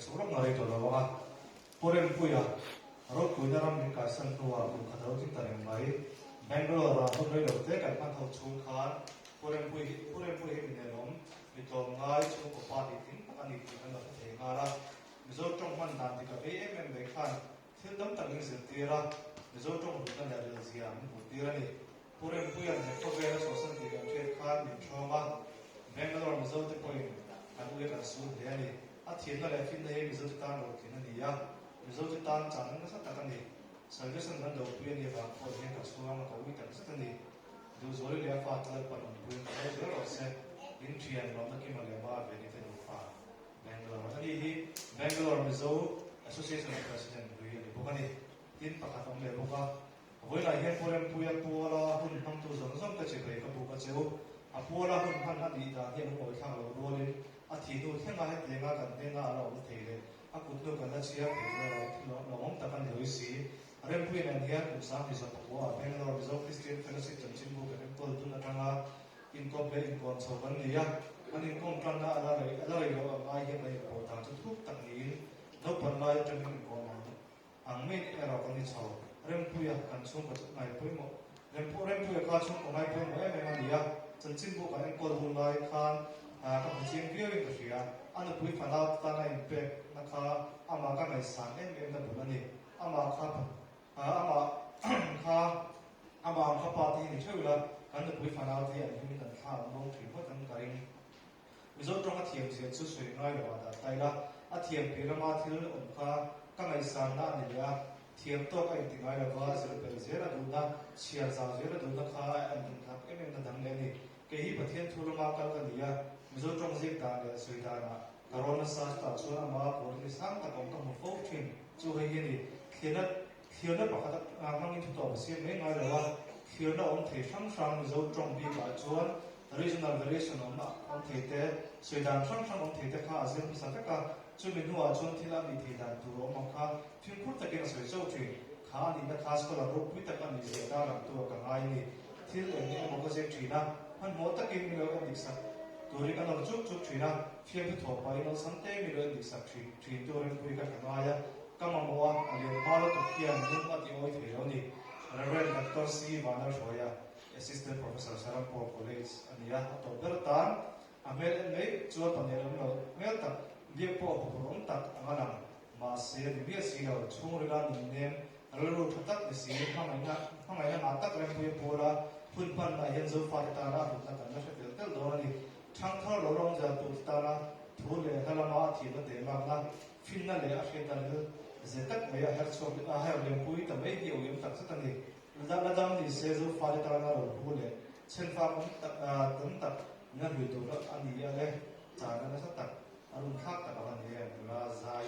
chhuak lawk na rei tawh lo ang a. Pu Rempuia, ropuina ram min kaisan hnuah kum khat a lo tling ta reng mai. Bangalore ah hun rei lo te kan hman ho chhung khan Pu Rempui hi Pu Rempuia hi mi nelawm, mi tlawmngai, chhungkaw pa tih tling tak a ni tih kan lo hre thei nghal a. Mizo tawng hman dan dik a vei em em mai khan thil tam tak min zirtir a, Mizo tawng hlutna leh rilzia min hmuhtir a ni. Pu Rempuia'n he khawvel a chhuahsan tih kan hriat khan min ṭhawng a, Bangalore Mizo te pawhin kan ui a kan sul hle a ni. A thiamna leh finna hi Mizo te tan rotling a ni a, Mizo te tan chahna nasa tak a ni. Salvation kan dopui a nih avang pawh hian ka chhuang a, ka ui tak zet a ni. Duhzuali leh a fate Lalpan awmpuiin ka lo zel rawh se, in ṭhian lawmna kima leh ma veni te nufa Bangalore a ni hi Bangalore Mizo Association President hlui a ni bawk a ni. Tin pakhat a awm leh bawk a. Vawilah hian Pu Rempuia Puala hun hmangtu zawng zawng te chibai ka buk a cheu. A Puala hun hman a nih dan hi a lungawi thlak loh rualin a thih hnu thlenga hetianga kan hnena a la awm thei leh a kut hnu kan la chhiar thei tur erawh thil lawmawm tak a ni lawih si. Rempuia nen hian kum 2019 ah Bangalore Mizo Christian Fellowship chanchinbu kan enkawl dun atanga inkawp leh inkawn chho kan ni a. Kan inkawm tanna a la rei a la rei loh ang ai hian kan inpawh dan chu thuk tak niin naupan lai atangin inkawm ang Ang mai erawh kan ni chho. Rempuia kan chhungkaw chu ngai pawimawh Rempu Rempuia kha chhungkaw ngai pawimawh em em a ni a, chanchinbu kan enkawl hun lai khan ka hmu chiang viau in ka hria. A nupui fanau te tana inpek na kha amah ka ngaihsan em em na bul a ni. Amah kha amah kha amah ang kha pa te hi ni theuh ila kan nupui fanau te hi an hlim in an thla an muang thin ngawt ang ka ring. Mizo tawng a thiam zia chu sawi ngai lo ah dah ta ila, a thiam piah lama thil awm kha ka ngaihsanna a ni leh a, thiam tawk a inti ngai lova zir belh zel a duhna, chhiar zau zel a duhna kha a inhmun tlak em em na dang leh a ni. Kei hi Pathian thu lama kal ka ni a, Mizo tawng ziak dan leh sawi danah ka rawn nasa, chutah chuan ama quality sang tak awm ka hmu fo thin chu hei hi a ni. Thlirna Thlirna pakhat a hmangin thu tawp a siam mai ngai lo a, thlirna awm thei hrang hrang Mizo tawng bikah chuan regional variation awm awm thei te, sawi dan hrang hrang awm thei te kha a zir hmasa vek a, chumi hnuah chuan thil a nih thei dan tur awm ang kha fimkhur takin a sawi chauh thin. Kha a nihna kha scholar ropui tak a nih zia dar ang tur ka ngai a ni. Thil eng eng emaw ka ziak thin a, hmanhmawh takin min lo en dik sak turin ka nawr chuk chuk thin a, fiamthu thawh pahin awlsam te min lo en dik sak thin thin turin pui ka tha ngai a. Ka mamawh a, a lian hma lutuk hian lung a ti awi thei lo ni. Rev. Doctor C. Vanlalhruaia, Assistant Professor Serampore College a ni a, a tawp ber tan a hmel en mai chuan pa nelawm lo hmel tak, biak pawh a huphurh awm tak ang a lang. Mahse, ni miah si lo, chhungrila nunnem, rilru tha tak ni si, hmangaihna hmangaihna ngah tak Rempuia Pawla hun hmanna hian Zofate tana a hlutna kan la hre tel tel dawn a ni. Thangthar lo rawngzel turte tana thu leh hla lama a thiamna tehmakna Finna leh a hriatna ril ze tak mai a her chhuak a her lempui ta mai hi a uiawm tak zet a ni. La dam ni se Zofate tana ro hu leh chhenfak awm tak tam tak min a hlui tur a ni a le, chana nasa tak a run thlak tak a va ni em? Nula zai.